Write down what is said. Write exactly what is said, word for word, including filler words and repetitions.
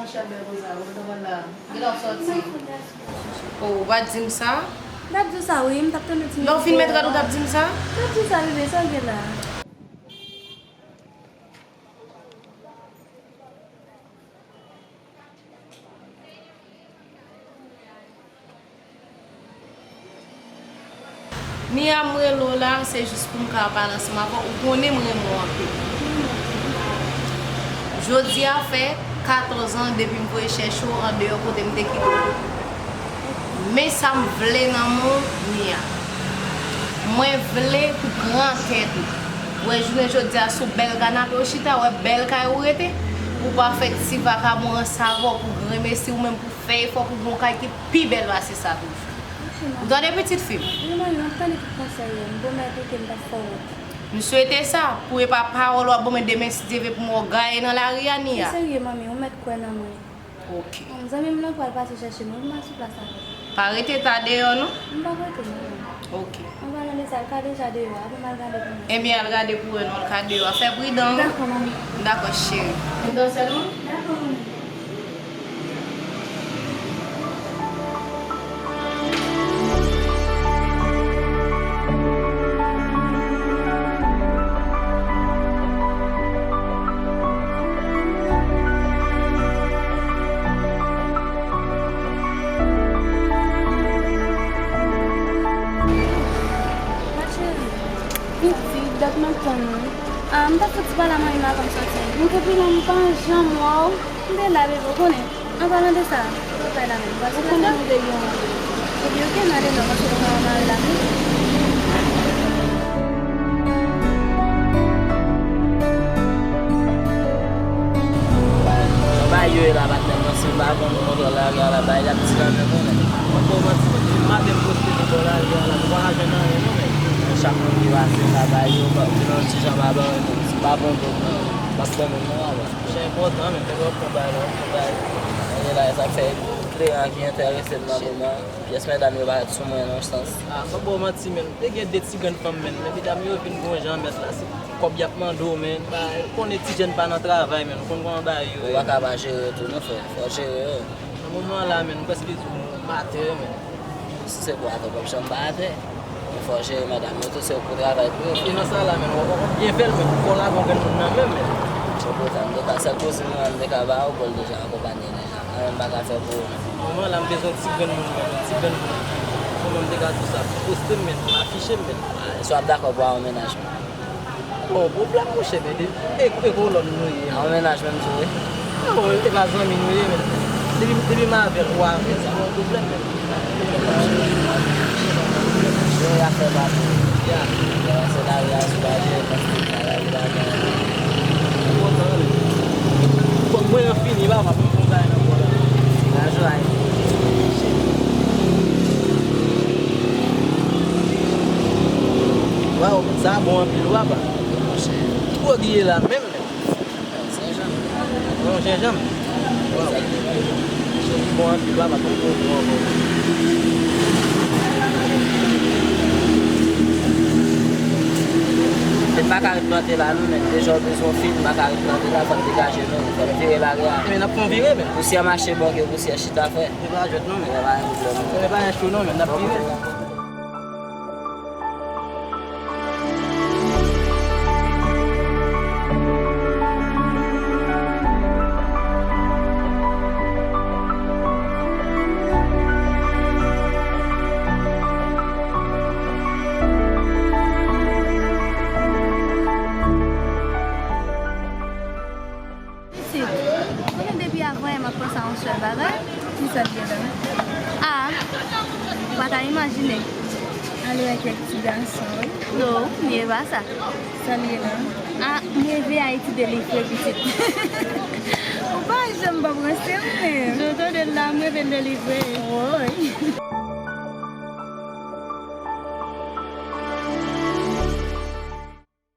Chèbè konsa, ou gentan pral la. Gentan ap sòti. Oh, ou pa t di m sa? M t ap di w sa, wi, m t ap tann ou ti minit. Lè w fin met rad, ou t ap di m sa? M t ap di w sa, bebe, sa w gen la? Nia, m rele w la, se jis pou m ka pale ansanm avè w. Ou konnen m renmen w anpil. Jodi a fè katòz an depi m voye chèche w andeyò kote m te kite w. Men sa m vle nan men w, Nia. Mwen vle pou gran tèt ou. Wè jounen jodi a sou bèl kanape w chita, wè bèl kay ou rete, pou pa fè ti vakabon ranse avè w, pou grenmesi ou menm pou fè efò pou gon kay ki pi bèl pase sa toujou. Ok, manmi. Ou tande pitit fi m? Wi, manmi, m ap tande tout konsèy yo. M pwomèt ou ke m p ap fè w wont. M swete sa, pou e pa pawòl w ap ban mwen demen, si Dye vle, pou m wè w gaye nan lari a, Nia. Se serye, manmi, ou mèt kwè nan mwen. Ok. Bon, zanmi m nan pral pase chèche m, wi, m al sou plas avè l. Pa rete ta deyò, non? M p ap rete, non, manmi. Ok. An palan de sa, l ka deja deyò a, pou m al gade pou mwen. Ebyen, al gade pou wè non, l ka deyò a. Fè pridan, wi. Dakò, manmi. Dakò, cheri. M danse non? Dakò, manmi. Ma chérie. Pitit, dat m ap tann ou. A, m t ap fouti pale a manmi m avan m sòti. M te pi lwen, m pa janm wè w. M te la, bebe, ou konnen. An palan de sa, ou pral la menm. Ou konnen nou te gen yon randevou. Epi, ok, n ale non, paske nou pa mal la, wi. Bay yo e la, patnè m, nan si m pa konn kontwòl lari a la, bay la piti nan men mwen, men. Mwen ba w manti, men, depi maten m poste nou bò lari a la, nou pa ka jwenn anyen, non, men. Chak moun ki pase, sa bay yo, pa, ou nan ti jan pa ban yo, men, si m pa pran gòg, m ap ban moun nan, la. Monchè, enpòtan, men, fè w ap pran bay la, w ap pran bay. Anyen la, sa k fè, kliyan ki enterese m nan moman. Pyès medam yo parèt sou mwen nan sans. A, m p ap ba w manti, men. Te gen de ti grenn fanm, men. Men medam yo vin gon jan mèt la. Se kòb y ap mande w, men. Ba, ou konnen ti jèn pa nan travay, men. Ou konn kòman bagay yo ye. Ou pa ka pa jere tou, non, frè. Fò w jere yo. Nan moman an la, men, m prèske di w m atè, men. Si se pou atè, w p ap janm pa atè. Men fò w jere medam yo tou, se ou k pou travay pou yo. E nan sa la, men, w ap, w ap byen fè l, men. Fò w lage yon grenn moun nan men m, men. Bon, poutèt m te ka, sèl kouzin mwen an, m te ka ba ou, bon, l deja akonpanye deja. Mwen menm m pa ka fè pou ou. Moman la, m bezwen ti grenn moun mwen, ti grenn moun. Kòman m te ka di w sa? Pou poste m menm, pou afiche m menm. A, si w ap dakò pou a yon mennaj menm. Bon, pwoblèm, monchè, men de, e, e kolòn nou ye. A yon mennaj menm tou, wi. Non, e pa zanmi nou ye, men. Depi, depi m avè l, ou avè l, sa pa yon pwoblèm, men. Yo, y ap fè pa pou. Ya. Ya, se lari a sou lari, yo, paske sa lari la, men. Kontan, men. Fòk mwen an fini, papa, pou m konn bagay nan bò la. Lajwa, e. Waw, sa bon anpil, papa. Monchè. Ki gwòg li ye la menm, men? Yon jenjanm. Waw. Bon anpil, papa, konn pran gou ankò. Men m pa ka ret plante la non, men deja w bezwen w fin, m pa ka ret plante la, fò n degaje nou, fò n vire lari a. Men n ap fè yon vire, men. Pousyè mache bò ke pousyè chita, frè. Se pa jwèt non, men. Se pa yon pwoblèm. Se pa yon cho non, men n ap vire. Pitit, konnen depi avan yè m ap panse a yon sèl bagay. Kisa l ye la? A, ou pa ta imajine. Ale wè kèk ti gason, wi. Non, li e pa sa. Sa l ye la? A, m reve Ayiti delivre, pitit. Ou pa janm p ap ranse, wi, men. Jan w tande l la, m reve l delivre. Woy.